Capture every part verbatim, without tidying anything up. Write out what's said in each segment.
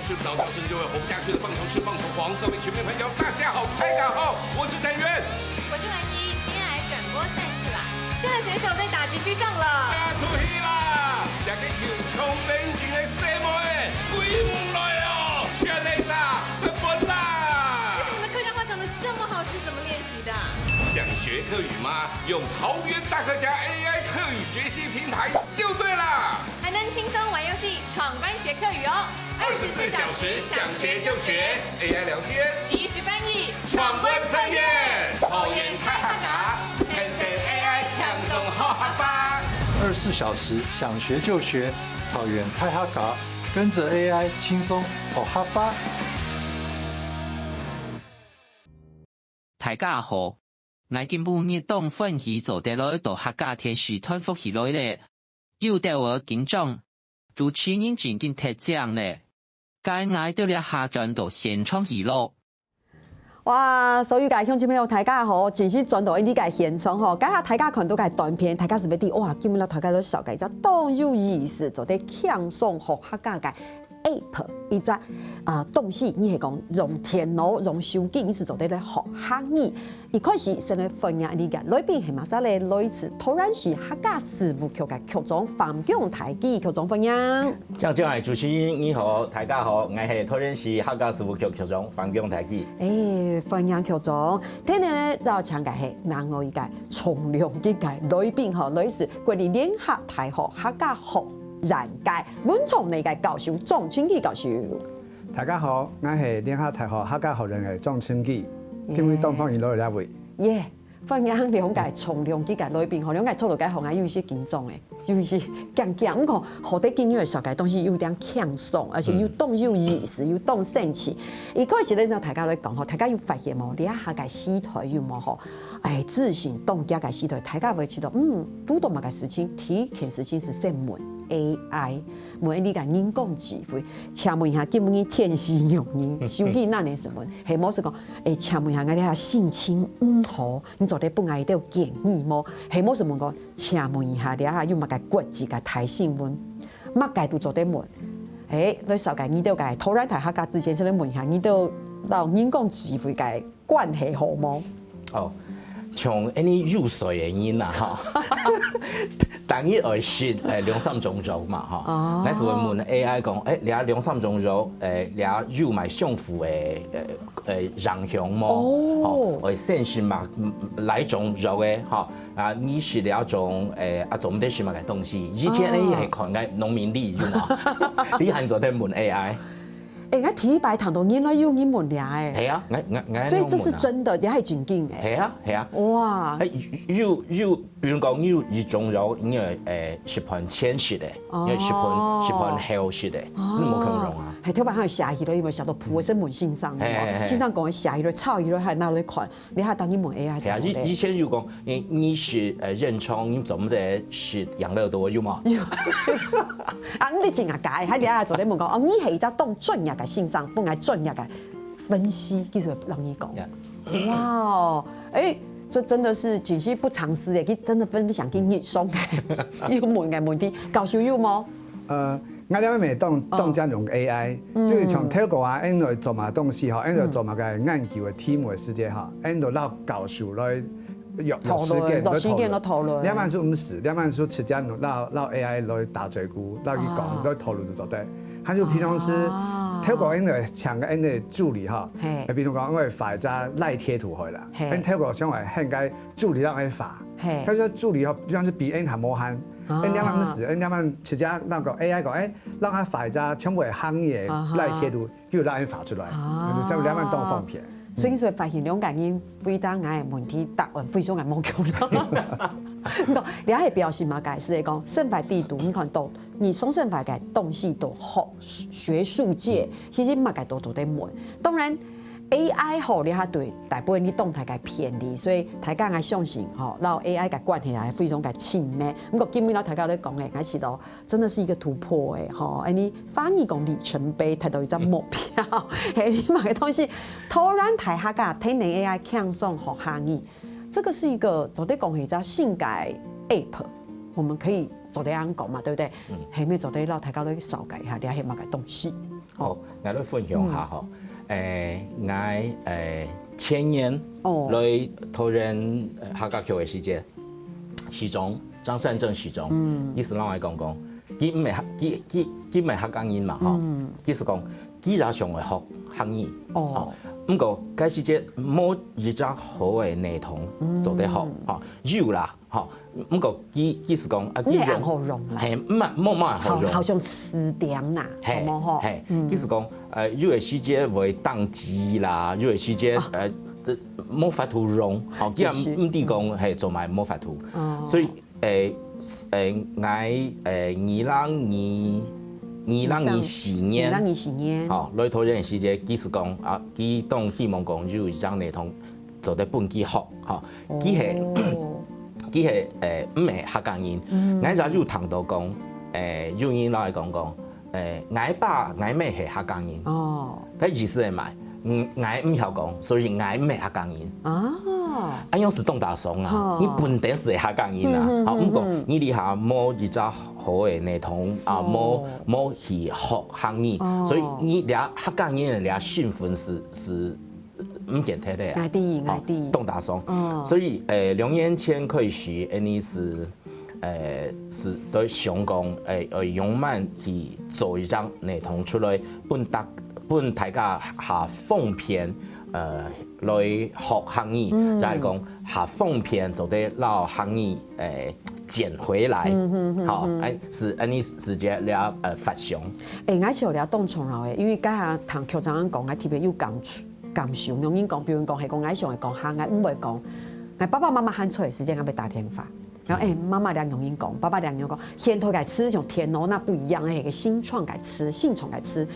睡不着觉，睡不着觉，活不下去的棒球吃棒球王。各位球迷朋友，大家好，大家好，我是陈源。我是文怡，今天来转播赛事啦。现在选手在打击区上了。打出去啦！这个球场边上的細妹，鬼唔来哦，全垒打，得分啦！为什么你的客家话讲得这么好？是怎么练习的？想学客语吗？用桃园大客家A I 客语学习平台就对了。还能轻松玩游戏，闯关学客语哦。二十四小时想学就学，A I 聊天，即时翻译，闯关测验，桃园大客家，天天A I 轻松好客话。二十四小时想学就学，桃园大客家，跟着A I轻松好客话。大家好，𠊎今晡日當歡喜做得來到客家電視台福氣來了，有兜仔緊張，主持人正經忒靚了，該𠊎兜這下轉到現場去咯。 哇，所有个鄉親朋友，大家好，真係轉到這个現場吼，這下大家看到个短片，大家係毋係知哇，今晡日摎大家來紹介一隻當有意思，做得輕鬆學客家个 app，一隻啊東西，你係講用電腦、用手機，你係做得來學客語。一開始先來歡迎這个來賓係麼儕咧？來自桃園市客家事務局个局長范姜大基，局長歡迎。 張張愛主持人，你好，大家好，𠊎係桃園市客家事務局局長范姜大基。誒，歡迎局長。今日呢，邀請个係另外一个重量級个來賓吼，來自國立聯合大學客家學院个文創類个教授張清基教授。大家好，𠊎係聯合大學客家學院个張清基，今晡日當歡喜來到這位。耶！ 歡迎兩个重量級个來賓吼，兩个坐到該項啊，有一些緊張誒，有一些驚驚。毋過，好得今日个紹介東西有點輕鬆，而且又當有意思，又當生趣。一開始咧，摎大家來講吼，大家有發現無？這下个時代有無吼？哎，資訊當遽个時代，大家會覺得，嗯，堵到麼个事情，第一件事情係先問A I，問這个人工智慧。請問一下，今晡日天時熱天，手機哪能係問？係無係講，誒，請問一下，𠊎這下心情毋好， 你做得分𠊎一兜建議無？係無係問講，請問一下，這下有麼个國際个大新聞？麼个都做得問。誒，來紹介你兜个桃園大客家之前，先來問一下，你兜摎人工智慧个關係好無？哦，像恁呢有歲个人啊，哈，逐日愛食誒兩三種肉嘛，哈，哦，該時會問A I講，誒，這兩三種肉，誒，這有麼相符个，誒，誒，營養無？哦，愛先食麼哪種肉个，哈， 啊，你食這種，誒，啊，做毋得食麼个東西。以前呢，係看該農民曆，有無？你還做得問A I。誒，𠊎第一擺聽到原來有人問這誒。係啊，𠊎𠊎𠊎。所以這是真的，這係正經誒。係啊係啊。哇！誒，有有，比如講有一種肉，因為誒食飯前食个，因為食飯食飯後食个，你無可能啊。係頭擺還有寫起來，因為寫到譜个時問先生，先生講寫起來，抄起來，還拿來看。 你還當然問A I係無咧？係啊，以以前有講，你你食誒煙腸，你做毋得食養樂多，有無？啊，你真啊，該，還你還做得問講，哦，你係一隻當專業个先生，分𠊎專業个分析，技術讓你講。哇哦，誒，這真的是真是不常識誒，佢真的分享給你送，有問个問題，教授有無？呃， 𠊎這下乜當當常用A I，因為像頭過啊，𠊎來做麼个東西吼，𠊎來做麼个研究个題目个時節吼，𠊎來摎教授來約約時間來討論。討論。這滿就毋使，這滿就直接摎摎A I來打嘴鼓，摎佢講，來討論就做得。還有平常時，頭過𠊎來請个𠊎个助理吼，比如講𠊎畫一隻賴貼圖好了，𠊎頭過想愛喊該助理來畫，但是助理吼，平常時比𠊎還無閒。 誒，這滿毋使，誒，這滿直接摎該AI講，誒，摎佢畫一隻全部个行業个貼圖，就摎佢畫出來，這樣這滿當方便。所以你會發現，兩個人回答𠊎个問題答案非常个無共樣。你講，這係表示麼个？係講生活裡肚，你看到你從生活个東西到學學術界，其實麼个都做得問。當然， AI吼，這下對大部分人當大个便利，所以大家𠊎相信吼，摎AI个關係還非常个親密。毋過今日摎大家來講个，𠊎試著真的是一個突破誒吼，誒，你反而講里程碑，達到一隻目標，嘿，你麼个東西，突然大家个天然AI輕鬆學客語，這個是一個做得講係一隻新个app，我們可以做得恁講嘛，對不對？嗯，係毋係做得摎大家來紹介一下，這係麼个東西？好，𠊎來分享下吼。誒，𠊎誒前年哦來桃園呃客家局个時節，市長張善政市長，嗯，佢就摎𠊎講講，佢毋係客，佢佢佢毋係客家人嘛吼，嗯，佢就講，佢也想愛學客語，哦，毋過該時節無一隻好个系統做得學，吼，有啦。 吼，毋過佢佢就講啊，佢用，你會好用啦。嘿，毋係無無好用，好像詞典啦，嘿，什麼吼，嘿，佢就講，呃，有个時節會當機啦，有个時節呃無法度用，吼，佢也毋知講，嘿，做麼个無法度，所以誒誒，𠊎誒二零二二零二四年，二零二四年，吼，來桃園个時節，佢就講啊，佢當希望講有一張系統做得分佢學，吼。 佢係佢係誒毋係客家人，𠊎也有聽到講，誒有人摎𠊎講講，誒𠊎爸𠊎姆係客家人，哦，該意思係麼个？嗯，𠊎毋曉講，所以𠊎毋係客家人。啊，恁樣係當打爽啊！你本底係客家人啊，好，毋過你這下無一隻好个系統啊，無無去學客語，所以你這客家人个這身份係係 毋見忒个啊。𠊎知，𠊎知。當打爽。所以誒兩年前開始，𠊎等係誒係對想講誒愛仰般去做一隻系統出來，分大分大家較方便呃來學客語，也係講較方便做得摎客語誒撿回來。好，誒係恁樣直接了呃發想。誒，𠊎就了當重要誒，因為剛才聽局長講，𠊎特別有感觸。 感受。有人講，比如講，係講𠊎想愛講客，𠊎毋會講。𠊎爸爸媽媽還在个時間，𠊎會打電話。然後，誒，媽媽這樣講，爸爸這樣講，現在个詞像電腦那不一樣，係個新創个詞，新創个詞。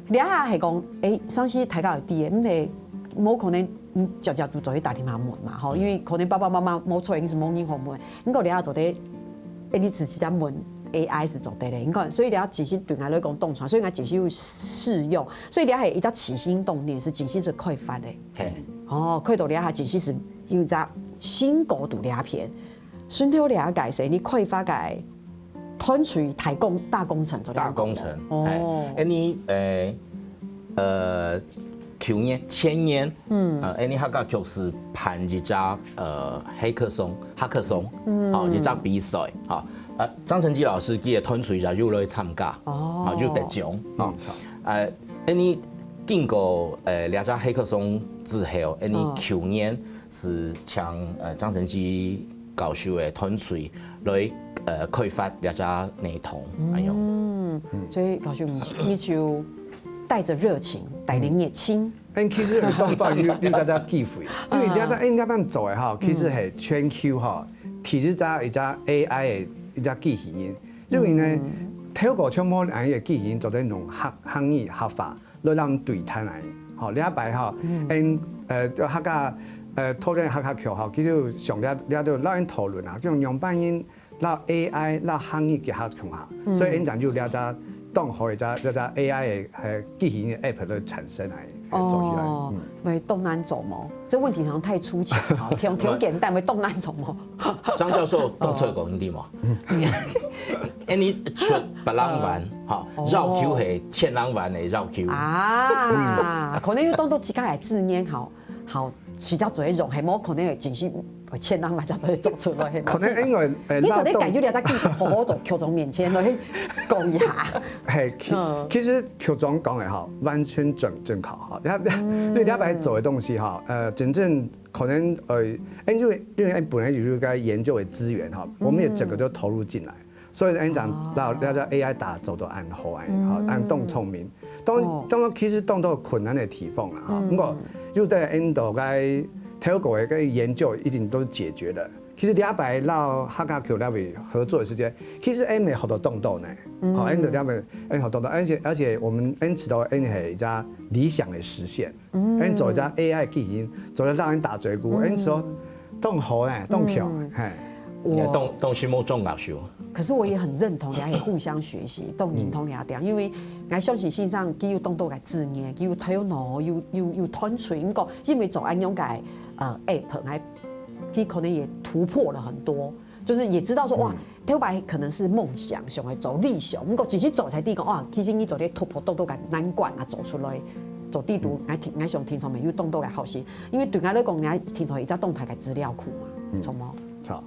這下係講，誒，上次大家有知个，毋係，無可能，嗯，直接就做去打電話問嘛，吼，因為可能爸爸媽媽無在，一定係無人好問。毋過這下做得，誒，你直接問 A I係做得个，你看，所以這下其實對𠊎來講當傳，所以𠊎其實有試用，所以這下係一隻起心動念，係其實係開發个。嘿，哦，開到這下其實係有一隻新高度這片，順便了解係你開發个團隊大工大工程做得大工程，哦，誒，你誒。 呃，舊年、前年，嗯，呃，𠊎等客家局係辦一隻呃黑客松，黑客松，嗯，哦，一隻比賽，哈，呃，張承基老師佢个團隊也有來參加，哦，啊，有得獎，哦，呃，𠊎等經過呃這隻黑客松之後，𠊎等舊年係請呃張承基 教授个團隊來呃開發這隻系統，恁樣。嗯，所以教授你你就帶著熱情，帶領年輕。嗯，其實有當多有有這隻機會，因為這隻𠊎等恁樣做个吼，其實係全球吼，第一隻一隻AI个一隻機器人，因為呢，透過全部恁樣个機器人做得用客客語客話。 來摎人對談來。吼，這擺吼，𠊎等呃客家呃桃園客家局吼，佢就想這這就摎𠊎等討論啊，用仰般形摎AI摎客語結合共下，所以𠊎等正有這隻當好个這這隻AI个呃機器人个app來產生來，呃做起來。哦，嗯，會當難做無？這問題好像太粗淺哈，挺挺簡單，會當難做無？張教授當初有講對無？ 恁樣出別人玩，吼，哦，要求係千人玩个要求。啊，可能有當多自家个經驗吼，好，自家做得用，係無可能會真係千人玩才會做出來，係無？可能因為呃，你做得感覺了，在好好在局長面前來講一下。嘿，其其實局長講个吼，完全正正確哈，因為這擺做个東西哈，呃，真正 可能呃，因為因為本來有一個研究的資源哈，我們也整個都投入進來，所以𠊎等正摎這隻AI打造到恁好哎，哈，恁當聰明。當當然其實當多困難的地方啦哈，不過有在𠊎等个透過个研究已經都解決了。其實這擺摎客家局那邊合作的時間，其實𠊎等學到當多呢，好，𠊎等這邊𠊎等學到當多，而且而且我們𠊎等知道𠊎等係一隻理想的實現。 恁做一隻AI機器人，做得摎人打嘴鼓，恁做當好呢，當強，嘿。你看當當時無中老手。可是我也很認同，也很互相學習，當認同你啊，因為𠊎相信先生佢有當多个經驗，佢有頭腦，有有有團隊，毋過因為做恁樣个呃app，𠊎佢可能也突破了很多。就是也知道說，哇，頭擺可能是夢想，想要做理想，毋過其實做出來講，哇，其實你做得突破當多个難關啊，走出來，做得到，𠊎聽，𠊎想聽眾朋友當多个學習，因為對𠊎來講，𠊎聽眾一隻當大个資料庫嘛，著無？著，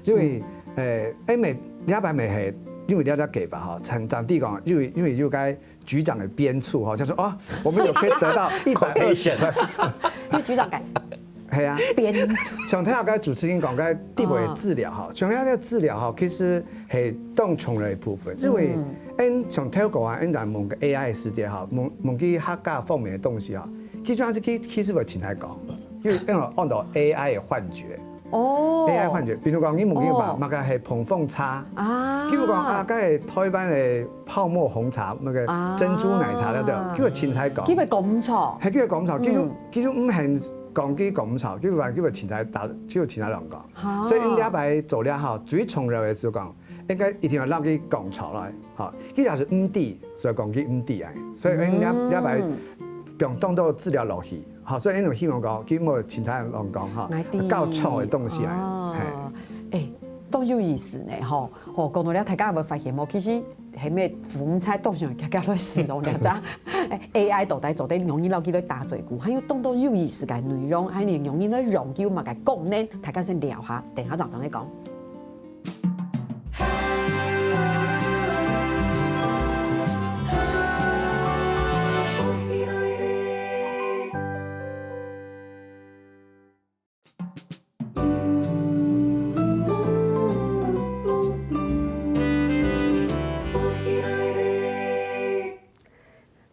因為，呃，因為這擺乜係，因為這隻計畫吼，正正地講，因為因為有該局長个鞭促吼，就說哦，我們有可以得到一百二十分。因為局長改係啊，编，像頭先个主持人講个，底背个資料吼，像遐个資料吼，其實係當重要个部分，因為𠊎像透過啊，𠊎等問个A I个時節吼，問問佢客家方面个東西吼，其實係佢其實會清楚講，因為因為按照A I个幻覺。哦 A I幻覺，比如講，你問佢嘛，哦麼个係膨風茶，啊譬如講啊，該係台灣个泡沫紅茶，那個啊珍珠奶茶，對不對？佢會清楚講，佢會講毋著，係佢會講毋著，佢就嗯佢就毋肯講佢講毋著，佢話佢會清楚打，佢會清楚亂講。哈所以𠊎這擺做了吼，最重要个就講，應該一定要讓佢講出來，吼，佢若係毋知，所以講佢毋知啊，所以𠊎這這擺放當多資料落去，吼，所以𠊎希望講，佢莫清楚亂講吼來，搞錯个東西啊，係。哦，哎，當有意思呢，吼，吼，講到這，大家有無發現無？其實 係咩毋知當想，大家都使用這隻AI到底做得容易摎佢來打嘴鼓，還有當多有意思个內容，還有容易來用，佢有麼个功能，大家先聊下，等下正正來講。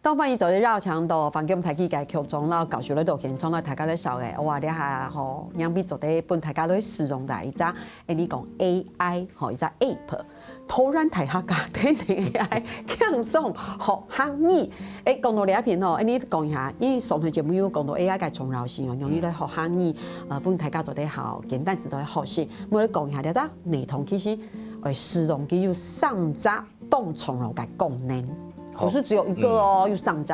當歡迎做得邀請到環球大氣个局長摎教授來到現場來大家來笑个，哇，這下吼，仰般做得分大家來使用个一隻，哎，你講AI吼，一隻app，突然大客家天天AI輕鬆學客語。哎，講到這片吼，哎，你講一下，因為上回節目有講到AI个重要性哦，容易來學客語，呃，分大家做得好簡單時代學習。我來講一下，這隻系統其實，哎，使用佢有三隻 當重要个功能，好毋係只有一個哦，有三隻。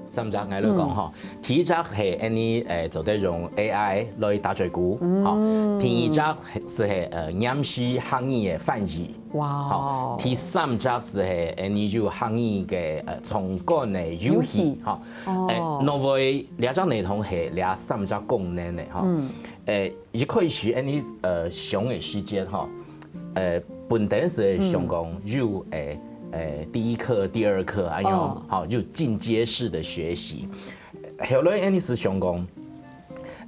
三隻，𠊎來講吼，第一隻係恁呢，誒，做得用AI來打嘴鼓，吼。第二隻係係誒，念詩客語个翻譯，哇吼。第三隻係係恁呢有客語个誒，創作个遊戲，遊戲吼。哦誒，因為這隻系統係這三隻功能个，吼。誒，一開始恁呢誒，上个時間，吼。 呃，本等是想講有誒誒第一課、第二課恁樣，哦吼，有進階式的學習。後來恁呢是想講，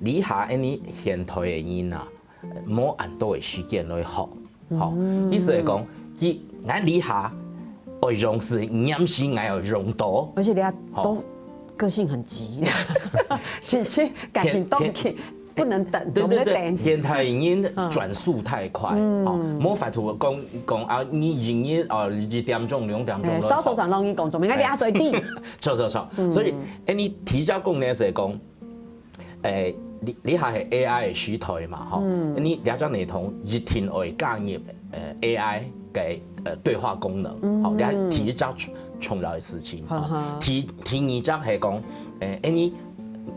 這下恁呢現代个人啊，無恁多个時間來學，吼，意思係講，佢𠊎這下愛用時，毋係𠊎愛用到，而且你看好都個性很急，是是，感情動情，不能等，對對對，總得等。現代人轉速太快，哦，無法度講講啊，你一日哦一點鐘、兩點鐘哎，都稍早上讓你講，總應該你水滴。錯錯錯，所以誒，你提交功能係講，誒，你你還係AI个時代嘛，吼，你這隻系統一定愛加入誒AI个呃對話功能，吼，你還提一隻重重要个事情，呵呵吼，第第二隻係講，誒，誒你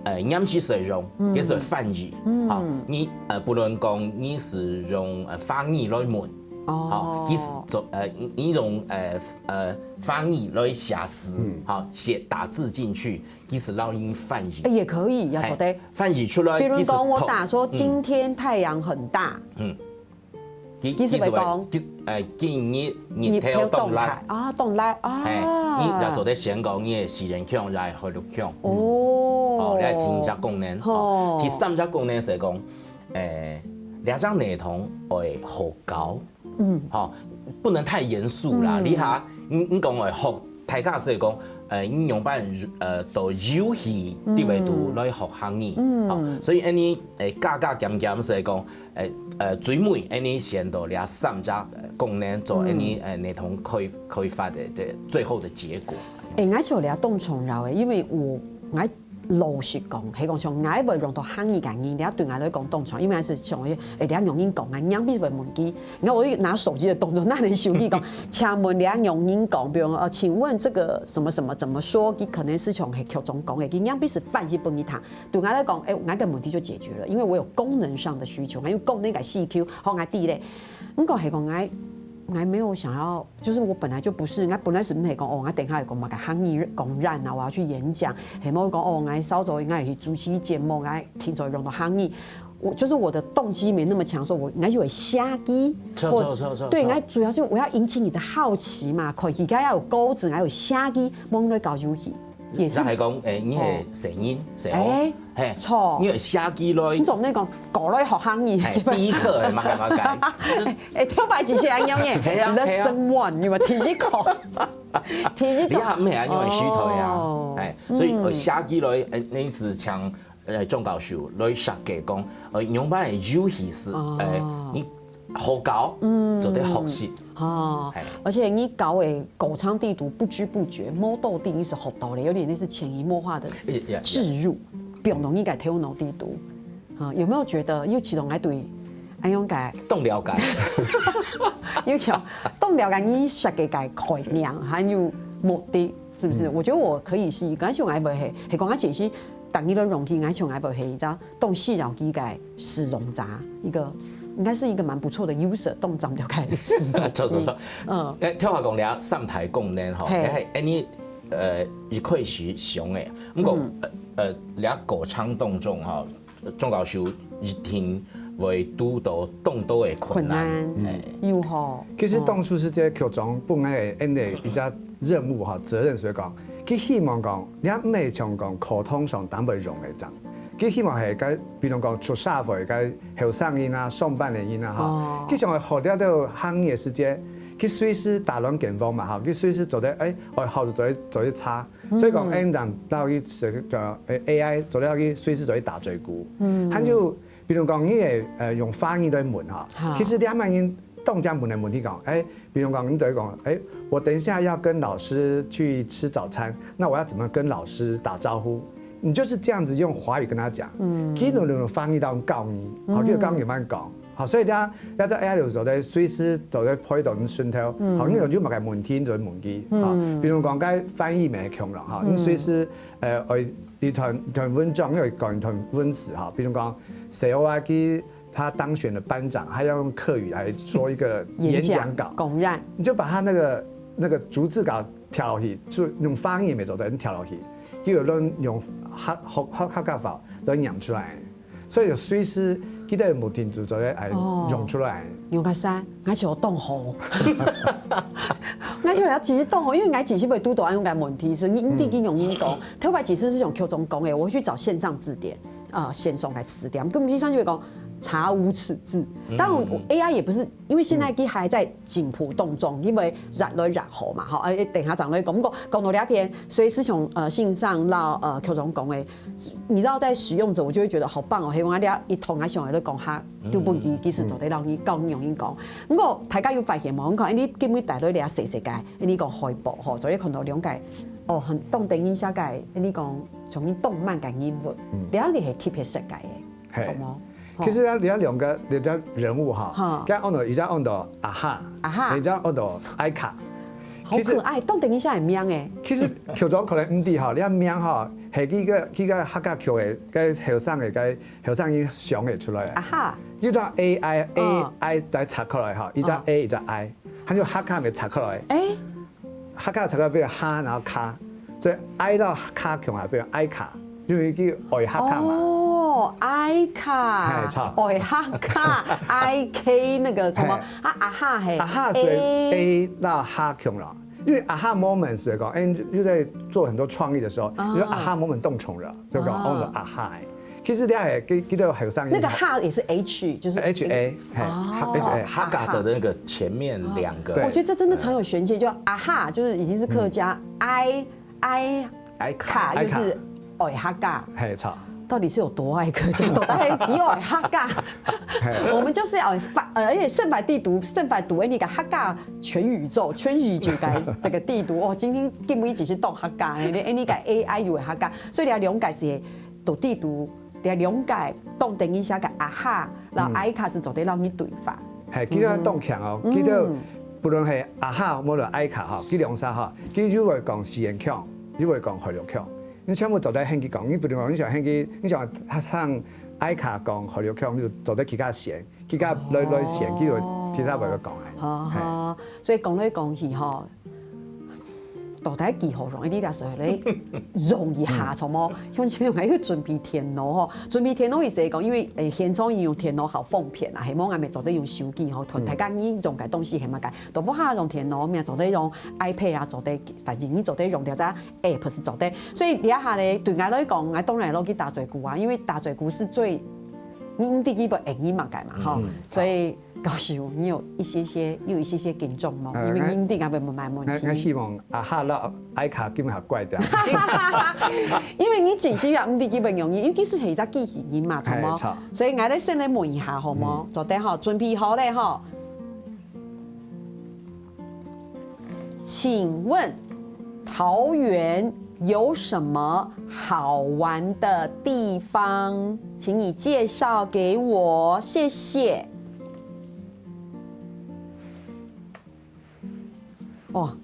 呃念詩係用，佢係翻譯，吼，你呃不論講你係用呃華語來問，哦吼，佢係做呃你你用呃呃華語來寫詩，吼，寫打字進去，佢係讓你翻譯，哎，也可以，要說的。翻譯出來，比如佢係講，我打說今天太陽很大，嗯，佢佢係會講佢係會佢誒今日日頭當辣。啊，當辣啊，哎，你也做得先講，你个時間強也係海陸強。哦哦，你係第二隻功能。吼哦，第三隻功能係講，誒，這隻系統愛好搞，嗯，吼，不能太嚴肅啦。你下，你你講愛學，大家係講，誒，你用辦誒到遊戲地位度來學客語，嗯，哦，所以恁呢誒加加減減係講，誒誒最尾恁呢選到這三隻功能做恁呢誒系統開開發个這最後的結果。哎，𠊎就了當重要的，因為我𠊎 老實講，係講像𠊎會用到客語个人，這對𠊎來講當重要，因為係像，誒，這樣人講啊，人必須會問佢。你看我一拿手機的動作，拿你手機講，請問這樣人講，比如說，呃，請問這個什麼什麼怎麼說？佢可能係像係劇中講个，佢人必須翻譯分你聽。對𠊎來講，誒，𠊎个問題就解決了，因為我有功能上的需求，還有功能个需求，好，𠊎知咧。毋過係講𠊎，𠊎沒有想要 就是我本來就不是，𠊎本來係毋係講，哦，𠊎等下有講麼个客語講演啊，我要去演講，係無講，哦，𠊎稍早應該去主持節目，𠊎聽說用到客語。我就是我的動機沒那麼強，所以我應該就會寫字。錯，我錯，錯，錯，對，錯。應該主要是我要引起你的好奇嘛，看佢該要有稿子，𠊎有寫字，望來搞遊戲，也是那。還講，誒，你係誰人？誰哦？誒，嘿，錯。你係寫字來你，總那講，搞來學客語。嘿，第一課，誒，麼个麼个。誒，頭擺只係恁樣耶，係啊，你的聲望，你有沒有提起口？提起口。你還毋係恁樣个時代啊哦，誒，所以呃，寫字來，誒，你係請呃鍾教授來設計講，呃，仰般个遊戲係，哦誒，你好搞，做得學習，哦嘿，而且你搞个歌唱地圖不知不覺，無到底你係學到了，有點類似潛移默化的也也置入，放到你个頭腦地圖。啊，有沒有覺得又啟動來對，哎用个，當了解。有像當了解你設計个概念，還有目的，是不是？我覺得我可以是，剛才我還會係，係講啊，其實等你都容易，我想還會係一張當需要機个使用者，一個應該是一個蠻不錯的 user，當咱了解使用者。錯錯錯。嗯，誒，聽話講了三大功能吼，嘿誒，誒，你呃一開始想誒，毋過呃呃，了歌唱當中吼，鍾教授一定會堵到當多个困難。困難誒，有吼。其實當初係這个局長本來个恁个一隻任務哈，責任所以講，佢希望講，你毋係像講課堂上單位用个樣，佢希望係該，比如講出社會个後生人啊、上班个人啊哈哦，佢想愛學了到行業時節，佢隨時打亂健康嘛哈，佢隨時做得，誒，愛好就做得做得差，所以講，誒，人到佢就誒 A I 做得佢隨時做得打嘴鼓，嗯，還有。 比如講，你會呃用華語來問哈，好其實兩萬人當家問的問題講，哎，比如講，你就會講，哎，我等一下要跟老師去吃早餐，那我要怎麼跟老師打招呼？你就是這樣子用華語跟他講，嗯，佢用用華語當教你，好，就教你慢慢講，好，所以大家要在 A I 有時候在隨時都在陪到你身頭，好，你有就麼个問題你就問佢，好，比如講該翻譯沒空了哈，你隨時呃，呃，一段一段文章，要講一段文字哈，比如講，誰啊，佢他當選了班長，他要用客語來說一個演講稿，公然你就把他那個那個逐字稿調落去，就用翻譯沒做的調落去，就有人用客客客客家話來念出來，所以有隨時記得目的就做得哎哦用出來。用个啥？𠊎想當好。𠊎想了其實當好，因為𠊎其實會堵到恁樣个問題，是你你已經用英講，頭擺其實是用口中講的，我會去找線上字典，啊，線上个詞典，根本上就會講查無此字。當然，A I 也不是，因為現在佢還在進步當中，因為越來越好嘛，哈，哎，等一下正來講，不過講到這片，所以是從呃線上到呃口中講的，你知道在使用者，我就會覺得好棒哦，希望大家一同來想來講哈，都不一定是做得讓你教你用英講。不過大家有發現無？你看，哎，你今日帶來這細細个，哎，你講海報吼，所以看到兩个哦，很當得人惜个，哎，你講像你動漫个人物，了你係特別設計的，嘿懂嗎？其實呢，你要兩個兩隻人物哈哈，該安到一隻安到阿哈，阿哈一隻安到艾卡。好可愛，當得人惜个名哎。其實球總可能毋知哈，你个名哈，係佢个佢个客家球个个後生个个後生人想个出來个。阿哈，一隻A I A 嗯 I 來拆開來哈，一隻嗯 A 一隻 I，還有客家名拆開來。哎，客家拆開變哈，然後卡，所以 I 到卡共下變艾卡，因為佢愛客家嘛。哦，艾卡，嘿，著愛客家，I K 那個什麼嘿啊，阿哈嘿，啊哈，所以 A 到哈共了。因為 aha moments 來講，哎，又在做很多創意的時候，啊你說 aha moment 動重了，就講啊哦，aha。其實你也記記得後生那個哈也是 H，就是 H A，嘿哦，H A，哈嘎的那個前面兩個，對我覺得這真的超有玄機，就阿哈，就是已經是客家，I I 哎卡就是愛客家，嘿，著。到底是有多愛客家，到底有幾愛客家？我們就是要發，呃，而且生活在地圖，生活在地圖，哎，你个客家全宇宙、全宇宙个這個地圖，哦，今天根本一直是當客家的，哎，你个A I又會客家，所以你兩個是讀地圖，你兩個當等一下个阿哈，然後I卡是做得讓你對話。係，佢个當強哦，佢个不論係阿哈，無論I卡吼，佢兩儕吼，佢又會講四縣腔，又會講海陸腔。 你全部做得喊佢講，你比如講，你想喊佢，你想喊I卡講海陸腔，你就做得其他縣，其他來來縣，佢就其他話會講啊。好好，所以講來講去吼，到底幾好用？你那時候咧用一下，怎麼？用這邊還要準備電腦吼，準備電腦意思講，因為誒，現場用電腦好方便啊，希望俺們做得用手機吼，同大家你用个東西係麼个，都不好用電腦，咩做得用iPad啊，做得，反正你做得用這隻 app係做得。所以這下咧，對𠊎來講，𠊎當然落去打嘴鼓啊，因為打嘴鼓是最，你毋知佢會應你麼个嘛，吼。所以教授，你有一些些，有一些些緊張無？因為你毋知佢會問麼問題。我希望阿哈摎I卡今日較乖點。因為你真心也毋知佢會應你，因為佢係一隻機器人嘛，著無？所以𠊎來先來問一下，好無？做得吼，準備好咧吼。 請問桃園有什麼好玩的地方？請你介紹給我，謝謝。哦，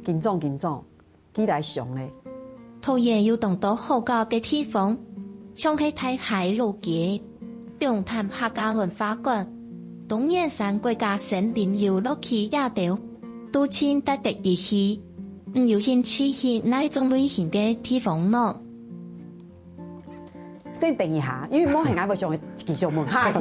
緊張緊張。 佢來想咧。桃園有當多好搞个地方，像係大溪老街、龍潭客家文化館、東源山國家森林遊樂區這兜，都盡值得一去。你有興趣去哪種類型个地方呢？ 先等一下，因為無閒，𠊎會想繼續問下去，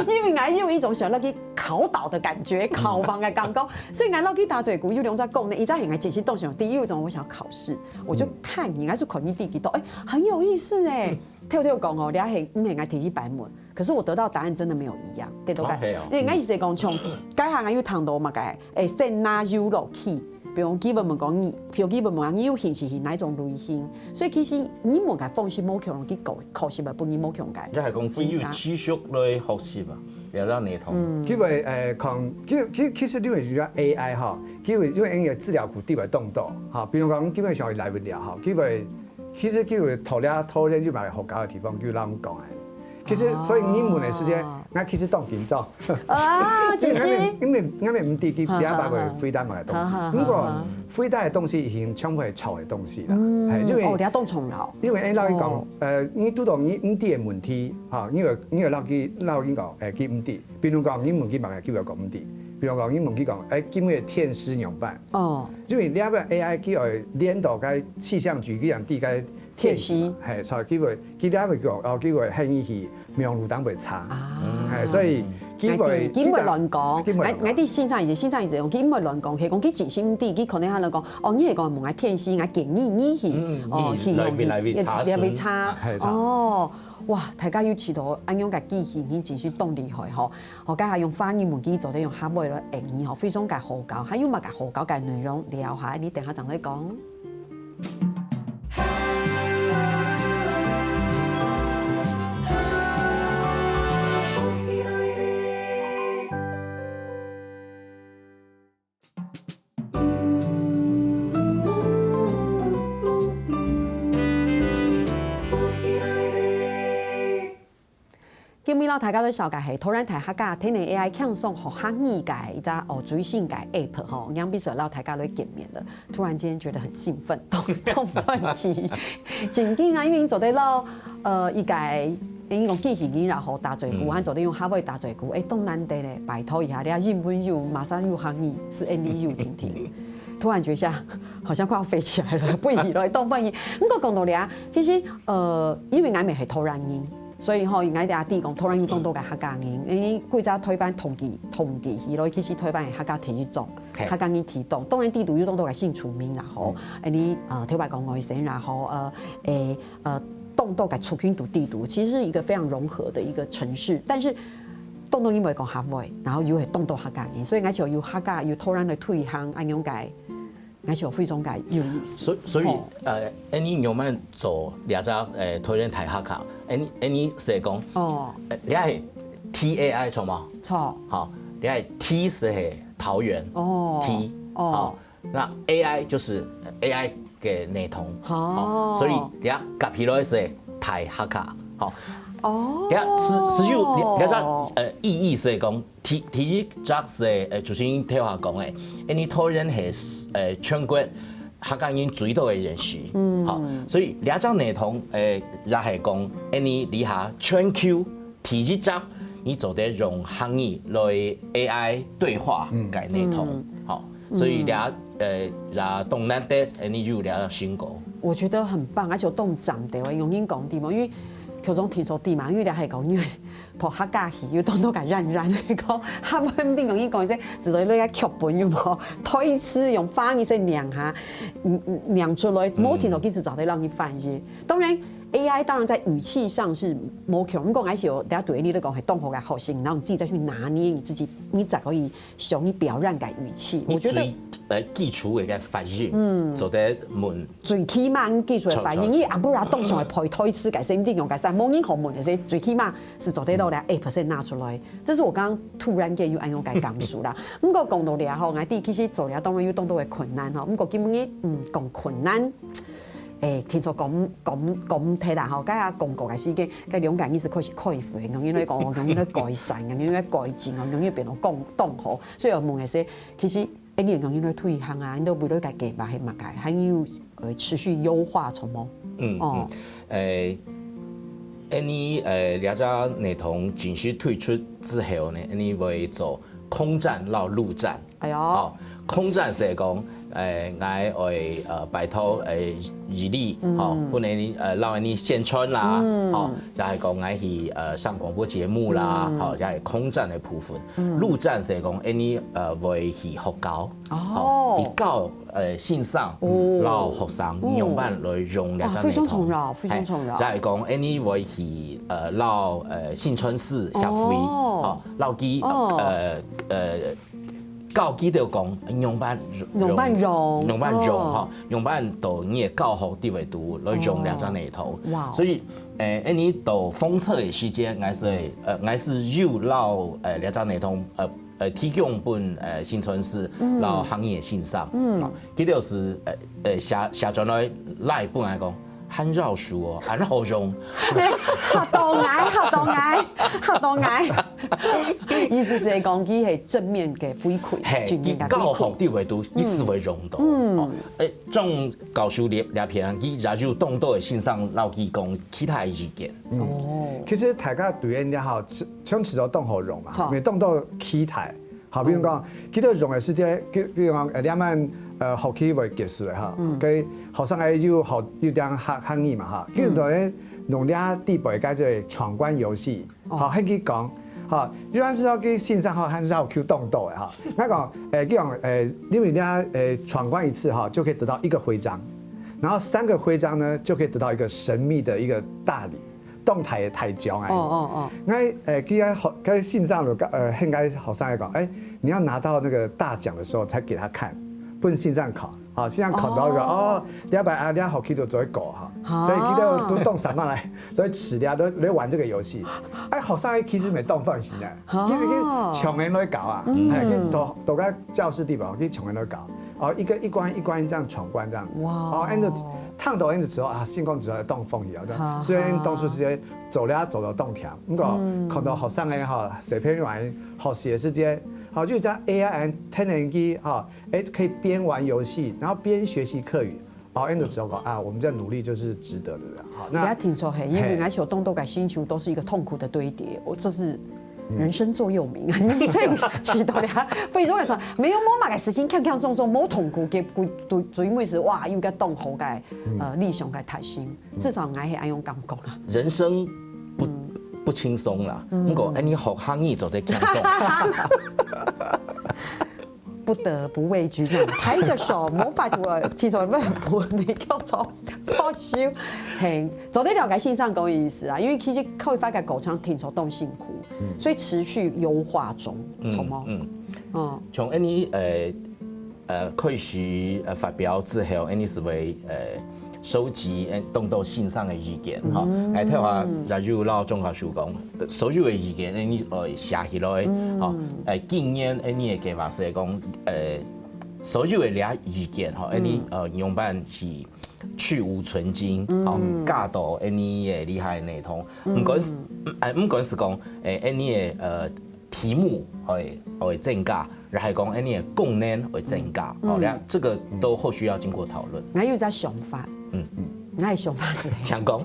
因為𠊎有一種想要去考倒的感覺，考房的感覺，所以𠊎落去打嘴鼓有兩隻功能，一隻係𠊎解釋動想，第一種我想要考試，我就看，應該是考你第幾道，哎，很有意思哎。偷偷講哦，你還很，你很愛提一百問，可是我得到答案真的沒有一樣，對不對？因為𠊎意思講，像該行啊有談到嘛，該，哎，先拿遊樂器。 比如基本問講你，比如基本問啊，你有興趣係哪一種類型？所以其實你問个方式無共樣，佢考，考試會分你無共个。你係講會有持續來學習啊，也讓你同。佢會誒，可能，其其其實因為有AI吼，佢會因為因為資料庫底會當多，哈，比如講基本上來問了吼，佢會其實佢會討了討了就買好搞个地方，就讓講誒。其實所以你問个時間，那其實當緊張。啊，其實。因為因為因為毋知佢第一擺會回答麼个東西，不過。 回答个東西已經全部係錯个東西啦。係，因為哦，你要動重要。因為誒，老實講，呃，你拄到你毋知个問題，哈，因為因為老實老實講，誒，佢毋知。比如講，你問佢麼个，佢會講毋知。比如講，你問佢講，誒，今日天時仰般？哦。因為你要不然AI佢會連到該氣象局，佢樣知該天時嘛，係，所以佢會佢這會講，哦，佢會喊你去網路頂會查，係，所以。 佢毋會，佢毋會亂講。𠊎𠊎知先生意思，先生意思講，佢毋會亂講，係講佢真心知，佢可能還講，哦，你係講問𠊎天時，𠊎建議你去，哦，去用去，來去查。哦，哇，大家有試到恁樣个機器人，真是當厲害吼！哦，該下用華語問佢做得用客話來應你吼，非常个好搞，還有麼个好搞个內容聊下，你等下正來講。 今晡日摎大家來紹介係桃園大客家天然AI輕鬆學客語个一隻哦最新个app吼，今晡日摎大家來見面了，突然間覺得很興奮，當當歡喜，真緊啊，因為你做得摎呃一個，因為講機器人然後打嘴鼓，還做得用客話打嘴鼓，誒，當難得咧，拜託一下，你啊英文有，馬上有客語，是N D U聽聽，突然覺得好像快要飛起來了，不以為當歡喜。不過講到這，其實呃，因為𠊎乜係桃園人。 所以吼，𠊎這下知講，桃園有當多个客家人，因為規隻台灣統計統計起來，其實台灣个客家第一種，客家人第一種。當然，地圖有當多个新住民啦吼，誒，你呃，頭擺講外省啦吼，呃，誒，呃，當多个族群都地圖，其實是一個非常融合的一個城市。但是，當多因為講客話，然後又係當多客家人，所以𠊎想有客家有桃園來推行恁樣个也係非常个有意思。所以，所以，吼。呃，恁樣慢慢做這隻，呃，桃園大學校，恁，恁樣係講，哦。呃，你係T A I著無？著。好，你係T係桃園，哦。T，哦。好，那A I就是，呃，A I个系統，哦。好，所以你合起來係大學校，好。哦。你看，實，實際，你，你知道，呃，意義係講，第，第一隻係，呃，主持人頭下講个，因為桃園係，呃，全國客家人最多个縣市，嗯。好，所以這隻系統，呃，也係講，因為這下全球第一隻，你做得用客語來A I對話个系統，嗯。好，所以這，呃，也當難得，呃，你有這成果。我覺得很棒，而且當讚的，有人講對嗎？因為其中聽說對嘛，因為這係講，因為 讀客家戲，有當多个人人講，客文並講，你講一些，只能那个劇本有無？台詞用華語先念下，嗯，嗯，念出來，嗯。無聽到其實早就讓你翻譯。當然，A I當然在語氣上是無強，不過還是有，等下對你來講，係當好个學生，然後你自己再去拿捏你自己，你才可以想你表現个語氣。我覺得你最，呃，基礎个發音，嗯。做得問 最起碼你基礎个發音，著，著。你也毋好當上會背台詞个，身體用个，無人好問个，最起碼係做得到了，嗯。百分之百拿出來。這是我剛剛突然間有恁樣个感受啦。不過講到這吼，𠊎知其實做了當然有當多个困難吼，不過今日，嗯，講困難，誒，聽說講，講，講忒啦吼，該下廣告个時間，該兩個人是開始開會，用因為講，用因為改善，用因為改進哦，用因為變到講，講好，所以我問个係，其實 哎，你个用因為推行啊，你都為了个計劃係麼个，還有，呃，持續優化著無？嗯，哦。嗯，誒，恁樣，誒，這隻系統正式推出之後呢，恁樣會做空戰摎陸戰。哎喲。哦，空戰係講，誒，𠊎會，呃，拜託，誒，異理，嗯。吼，分恁樣，呃，摎恁樣宣傳啦，嗯。吼，也係講𠊎去，呃，上廣播節目啦，嗯。吼，也係空戰个部分。嗯。陸戰係講，恁樣，呃，會去學校。 哦。吼，去教，呃，先生，哦。摎學生，哦。仰般來用這隻系統。哇，非常重要，非常重要。嘿，就係講，恁樣會去，呃，摎，呃，薪傳師協會，哦。吼，摎佢，哦。呃，呃，教佢兜講，仰般用，仰般用，仰般用，哦。吼，仰般到你个教學地位度來用這隻系統。哦。哇。所以，呃，恁樣到封測个時間，𠊎係，呃，𠊎係有摎，呃，這隻系統，呃， 呃，提供分，呃，薪傳師，嗯。摎客語个先生。嗯。啊，佢兜係，呃，呃，寫，寫轉來，來分𠊎講，還饒舌哦，恁好用。嚇到𠊎，嚇到𠊎，嚇到𠊎。意思係講，佢係正面个回饋，嘿，正面个回饋。佢教學地位度，一定會用到。嗯。哦，誒，張教授這，這片，佢也有當多个先生摎佢講其他个意見。嗯。哦。其實大家對恁樣吼，像試著當好用嘛，著。也當多期待。 好，比如講，哦。佢兜用个時間，比，比如講，呃，這滿，呃，學期會結束个哈，嗯。該學生還有學，有點客，客語嘛哈，嗯。佢兜用這底背个這个闖關遊戲，哦。好，還去講，好，一般係講該先生吼，還繞口當多个哈。𠊎講，誒，佢講，誒，因為這，誒，闖關一次哈，就可以得到一個徽章，然後三個徽章呢，就可以得到一個神秘的一個大禮。 當大个大獎啊。哦，哦，哦。𠊎，誒，佢个學，該先生就講，呃，應該學生來講，誒，你要拿到那個大獎的時候才給他看，分先生看。好，先生看到就，哦。哦，這擺啊，這學期就做得過哈。啊。所以佢兜都當煞猛來，來試這，來，來玩這個遊戲。哎，學生其實乜當歡喜呢，哦。佢，佢搶人來搞啊，嗯。哎，佢到，到該教室裡邊，佢搶人來搞。哦，一個，一關，一關這樣闖關這樣子。哇。哦，恁樣 聽到恁樣之後啊，心肝肚當歡喜啊。好，雖然當初時間做了做到當悿，毋過，嗯。看到學生个吼，小朋友學習个時間，吼，就將A I來提醒佢，吼，誒，可以邊玩遊戲，然後邊學習客語。哦，恁樣之後講啊，我們這努力就是值得的啦。好，那也聽說嘿，因為嘿。𠊎想當多个心情都是一個痛苦的堆疊，我這是 人生座右銘啊，人生期待啊，非常个長，沒有某麼个事情，輕輕鬆鬆，無痛苦，結果最，最尾係，哇，有个當好个，嗯。呃，理想个達成，嗯。至少𠊎係恁樣感覺啦。人生不，嗯。不輕鬆啦，嗯。毋過，哎，你學客語做得輕鬆。不得不畏懼，這樣拍一個手，無法度啊，其實我們不，沒有錯，不羞，嘿。 做得了解先生个意思啦，因為其實開發个過程聽說當辛苦，嗯。所以持續優化中，嗯，著無？嗯。哦。像恁樣，呃，呃，開始呃發表之後，恁呢就會呃收集呃當多先生个意見吼。𠊎頭下也有摎鍾教授講，所有个意見恁呢愛寫起來吼。呃，今年恁呢个計畫係講，呃，所有个這意見吼，恁呢呃樣般去去蕪存菁吼，加到恁呢个厲害个系統。毋管係，呃，毋管係講，呃，恁呢个呃 題目會會增加，抑係講恁呢个功能會增加，吼，這這个都後續要經過討論。𠊎有一隻想法，嗯，𠊎个想法係，請講，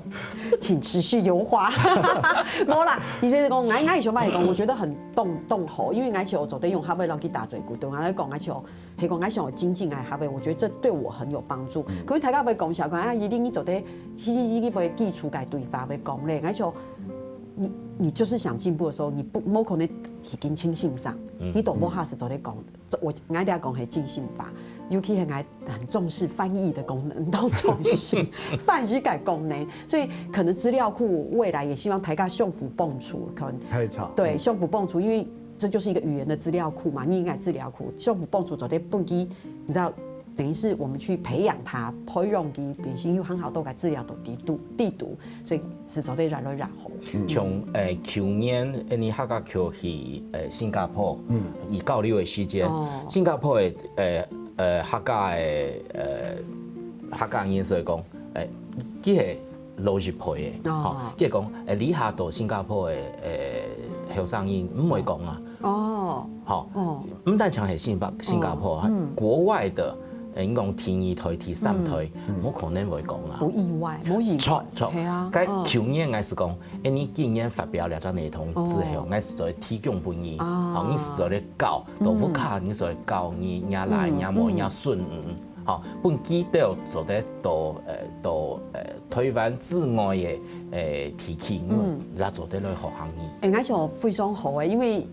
請持續優化。無啦，意思係講，𠊎𠊎个想法係講，我覺得很當當好，因為𠊎就做得用客話落去打嘴鼓，對𠊎來講，𠊎就係講𠊎想要精進𠊎客話，我覺得這對我很有幫助。可能大家會講笑講，啊，一定你做得，其實一定會基礎个對話會講咧，𠊎就 你你就是想進步的時候，你不無可能已經盡欣賞，你都無法係做得講。這我𠊎這講係盡心吧，尤其係𠊎很重視翻譯的功能，當重視翻譯个功能，所以可能資料庫未來也希望大家相互幫助，可能太吵。對相互幫助，因為這就是一個語言的資料庫嘛，你應該資料庫相互幫助做得分佢，你知道。 等於是我們去培養他，培養佢本身有很好多个資料都地圖地圖，所以係做得越來越好。從呃舊年，呃，你客家局去呃新加坡，嗯，以交流个時間，新加坡个呃呃客家个呃客家人所以講，呃，佢係老一輩个，吼，佢講，呃，這下到新加坡个呃後生人毋會講啊，哦，吼，毋單淨係新加新加坡，國外个，呃，你講第二代、第三代，無可能會講啊，不意外，無意外，錯錯，係啊，該舊年𠊎係講，誒，你今年發表這隻系統之後，𠊎係做提供分你，吼，你係做得教，到屋下你係做得教你若倈、若妹、若孫女，吼，分佢兜做得到，呃，到呃台灣之外个呃地區，也做得來學客語。誒，𠊎想非常好誒，因為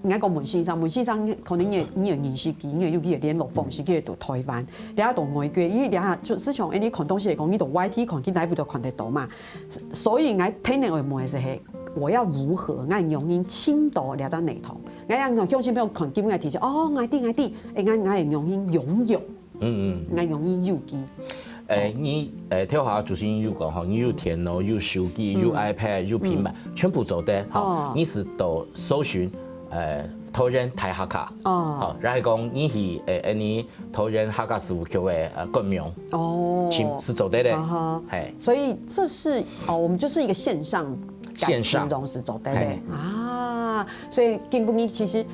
應該講文先生，文先生可能你也你也認識佢，你也有佢个聯絡方式，佢也到台灣，你也到外國，因為你也就係像誒，你看東西來講，你到Y T看，佢哪位都看得到嘛。所以𠊎天天會問个係，我要如何，𠊎用心尋到這隻系統，𠊎讓鄉親朋友看，基本个提醒，哦，𠊎知，𠊎知，誒，𠊎𠊎會用心擁有。 嗯嗯，𠊎用你有機。誒，你誒，頭下主持人有講吼，你有電腦、有手機、有iPad、有平板，全部做得吼。你係到搜尋誒，桃園大客家，哦，然後講你係誒，誒，你桃園客家事務局个呃官網，哦，全係做得个，嘿，所以這是哦，我們就是一個線上，線上形容詞做得个啊，所以今晡日其實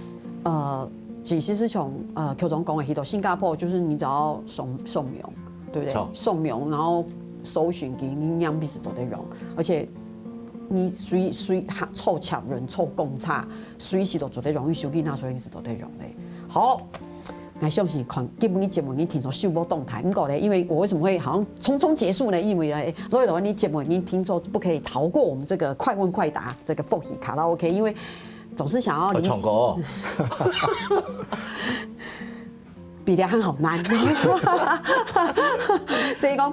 呃。 其實係像呃，局長講个，去到新加坡，就是你只要掃掃描，對不對？掃描，然後搜尋佢，你仰般係做得用，而且你隨隨坐車輪、坐公車，隨時都做得用，你手機拿出來係做得用个。好，𠊎相信看今晡日節目已經聽說收穫當大，毋過咧，因為我為什麼會好像匆匆結束呢？因為咧，來來，你節目已經聽說不可以逃過我們這個快問快答這個福氣卡拉OK，因為 總是想要理解。唱歌，比較好難。所以講，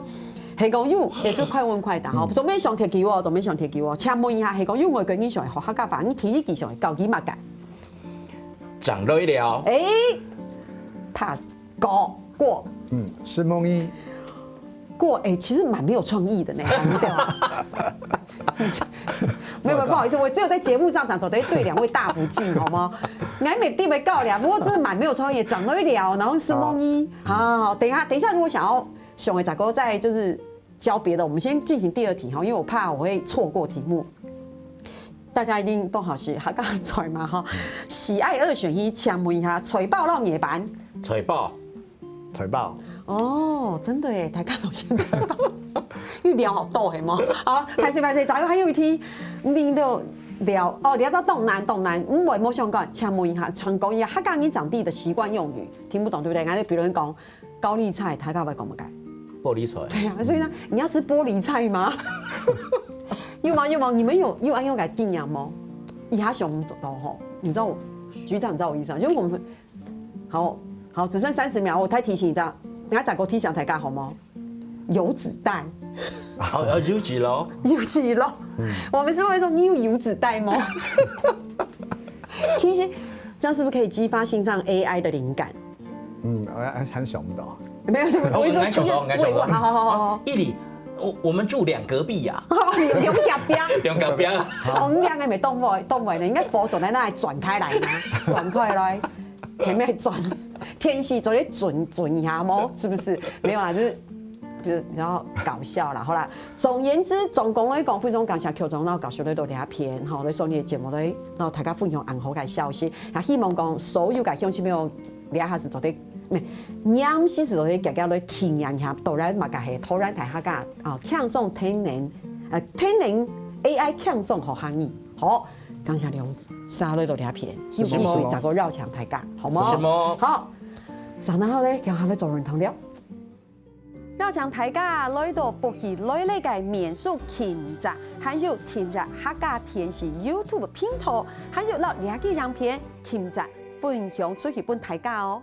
係講有，也就快問快答吼，準備上鐵球哦，準備上鐵球哦。請問一下，係講有外國人想學客家話，你第一句想教佢麼个？講來了。誒，pass。 過過，嗯，承蒙你。過哎，其實蠻沒有創意的呢，對吧？沒有，不好意思，我只有在節目上講，走的對兩位大不敬，好嗎？還沒地位告了，不過真的蠻沒有創意，講到一聊，然後承蒙你，好好好，等一下，等一下，如果想要想的，再再就是教別的，我們先進行第二題哈，因為我怕我會錯過題目。大家一定都好是客家菜嘛哈，喜愛二選一，請問一下，菜包摎艾粄？菜包。 菜包。哦，真的耶，大家都選菜包，因為料好多係嗎？好，歹勢歹勢，最後還有一題，你都料哦，料到當難當難，嗯，我也沒想過，請問一下，請講一下客家人講話的習慣用語，聽不懂對不對？那比如講高麗菜，大家會講麼个？玻璃菜。對啊，所以呢，你要吃玻璃菜嗎？有嗎？有嗎？你們有有恁樣个經驗嗎？一下想不到吼，你知道我局長，你知道我意思嗎？就是我們 好好，只剩三十秒，我再提醒一下，等下再過提醒大家好嗎？油紙袋。好，要油紙咯。油紙咯。我們是會說你有油紙袋嗎？其實這樣是不是可以激發線上A I的靈感？嗯，我還想不到。沒有什麼，哦，我一說應該想到，應該想到。好好好好好。一里，我我们住两隔壁呀，哦，你你用夾邊，两隔壁啊。哦，你兩个咪當會當會呢，應該火總在那裡轉開來嘛，轉開來，還沒轉，天氣昨天轉轉一下麼？是不是？沒有啦，就是就是比較搞笑啦，好啦。總言之，總共來講，非常感謝邱總，然後教授來到這片，吼，來上你的節目來，然後大家分享恁好个消息，也希望講所有个鄉親朋友，這下是做得，毋係，念書是做得，遽遽來體驗一下，當然嘛个係，當然大家个啊，輕鬆天然，呃，天然A I輕鬆學客語，好，感謝兩儕來到這片，是又係再過邀請大家，好無？是無？好，上然後呢，今下來做人談了。 邀請大家來到福氣來了个面書撳讚，還有訂閱客家電視YouTube頻道，還有摎這支影片撳讚分享出去分大家哦。